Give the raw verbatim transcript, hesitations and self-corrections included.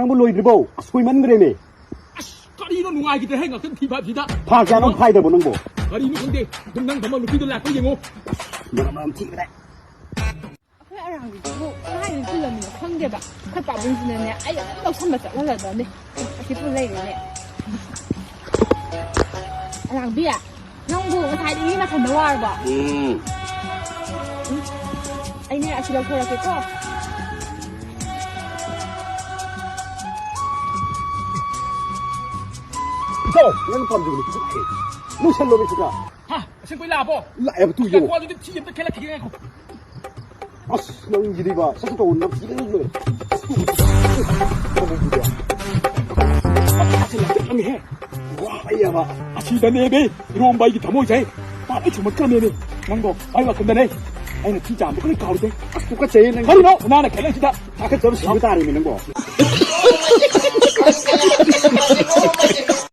ꯅꯪꯕꯨ ꯂꯣꯏꯗ꯭ꯔꯤꯕꯣ? ꯑꯁ, ꯀꯨꯏꯃꯟꯈ꯭ꯔꯦꯅꯦ꯫ ꯑꯁ, ꯀꯔꯤꯅꯣ ꯅꯨꯡꯉꯥꯏꯈꯤꯗ꯭ꯔꯦ ꯍꯦ, ꯉꯥꯛꯇꯪ ꯊꯤ ꯐꯥꯏꯕꯁꯤꯗ꯫ ꯊꯥ ꯀꯌꯥꯅꯣ ꯐꯥꯏꯗꯕꯣ ꯅꯪꯕꯣ? ꯀꯔꯤꯅꯣ ꯈꯪꯗꯦ꯫ ꯑꯗꯨꯝ ꯅꯪ ꯐꯝꯕ ꯅꯨꯄꯤꯗꯣ ꯂꯥꯛꯄ ꯌꯦꯡꯉꯣ꯫ ꯃꯔꯝ ꯌꯥꯝ ꯊꯤꯈ꯭ꯔꯦ꯫ ꯑꯩꯈꯣꯏ ꯑꯔꯥꯡꯕꯤꯗꯨꯕꯨ ꯀꯗꯥꯏꯗ ꯄꯨꯜꯂꯝꯃꯤꯅꯣ ꯈꯪꯗꯦꯕ꯫ ꯑꯩꯈꯣꯏ ꯄꯥꯕꯨꯡꯁꯤꯅꯅꯦ, ꯑꯩ ꯑꯗꯨꯝ ꯂꯧꯁꯟꯕ ꯆꯠꯍꯜꯂꯗꯕꯅꯦ꯫ ꯑꯁꯤ ꯄꯨꯜ ꯂꯩꯔꯦꯅꯦ꯫ ꯑꯔꯥꯡꯕꯤ, ꯅꯪꯕꯨ ꯉꯁꯥꯏꯗꯒꯤ ꯃꯊꯟꯗ ꯋꯥꯔꯕꯣ? ꯎꯝ꯫ ꯎꯝ꯫ ꯑꯩꯅꯦ ꯑꯁꯤ ꯂꯧꯊꯣꯔꯛꯀꯦꯀꯣ꯫ ꯏꯇꯥꯎ, ꯅꯪ ꯄꯥꯝꯖꯕ ꯅꯨꯄꯤꯁꯦ ꯂꯥꯛꯑꯦ꯫ ꯂꯣꯏꯁꯜꯂꯣ, ꯂꯣꯏꯁꯜꯂꯣ꯫ ꯍꯥ? ꯑꯁꯦꯡꯕꯩ ꯂꯥꯛꯑꯕꯣ? ꯂꯥꯛꯑꯦꯕ, ꯇꯨ ꯌꯦꯡꯉꯣ꯫ ꯉꯥꯏꯈꯣ, ꯑꯗꯨꯗꯤ ꯊꯤ ꯑꯝꯇ ꯈꯦꯠꯂꯛꯈꯤꯒꯦ, ꯉꯥꯏꯈꯣ꯫ ꯑꯁ, ꯅꯪꯒꯤꯗꯤꯕ, ꯁꯠ ꯁꯠ ꯇꯧ, ꯅꯪ ꯊꯤꯗꯅ ꯂꯣꯏꯔꯦ꯫ ꯑꯁ, ꯂꯥꯛꯑꯝꯃꯤꯍꯦ꯫ ꯋꯥ, ꯑꯩ ꯌꯥꯕ꯫ ꯑꯁꯤꯗꯅꯦꯃꯤ, ꯏꯔꯣꯝꯕ ꯑꯩꯒꯤ ꯊꯃꯣꯏꯁꯦ꯫ ꯄꯥꯠ ꯂꯣꯏ ꯆꯨꯝꯃꯛꯇ꯭ꯔꯕꯅꯦꯃꯤ꯫ ꯅꯪꯗꯣ, ꯑꯩ ꯋꯥꯈꯜꯗꯅꯦ꯫ ꯑꯩꯅ ꯊꯤ ꯆꯥꯝꯕ ꯂꯣꯏ ꯀꯥꯎꯔꯤꯁꯦ꯫ ꯑꯁ, ꯇꯨꯀꯠꯆꯩꯌꯦ ꯅꯪ꯫ ꯀꯔꯤꯅꯣ? ꯅꯅꯥꯅ ꯈꯦꯠꯂꯛꯏꯁꯤꯗ꯫ ꯊꯥꯒꯠꯆꯕ ꯁꯤꯕ ꯇꯥꯔꯦꯃꯤ ꯅꯪꯕꯣ꯫